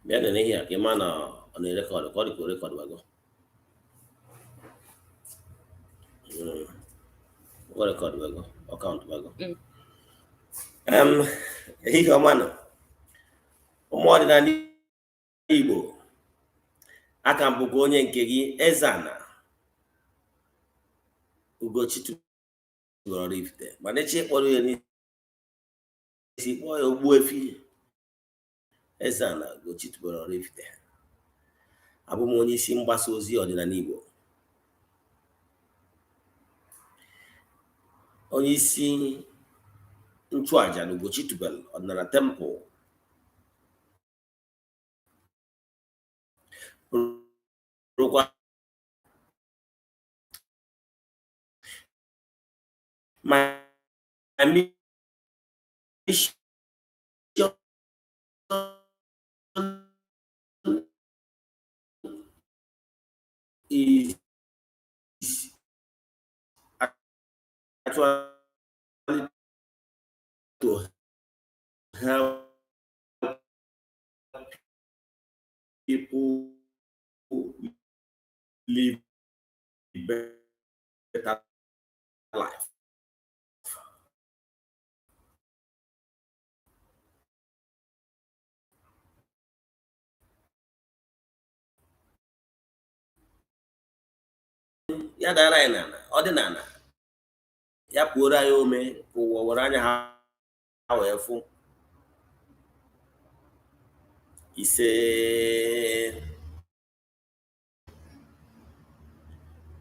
Bịa nene ihe a ka ị ma na ọ na-erekọdụ ka ọ dị ka o rekọdụwago. O rekọdụwago, ọ kaụntụwago. Ehihie ọma nụ ụmụ ọdịnala Igbo. Aka m bụkwa onye nke gị, Eze-Ana Ugochi tubelu Oraifite, mana echi ịkpọrọ ya n'isi, kpọọ ya Ogbuefi Eze-Ana Ugochi tubelu Oraifite. Abụ m onye isi mgbasa ozi ọdịnala Igbo, onye isi nchụaja na Ugochi tubelu ọdịnala temple, rụkwa my mission is actually to help people live better life. Ya dara anyị n'ala ọdịnala, ya puoro anyị ome ka ụwa were anya ha wee fụ. Ise.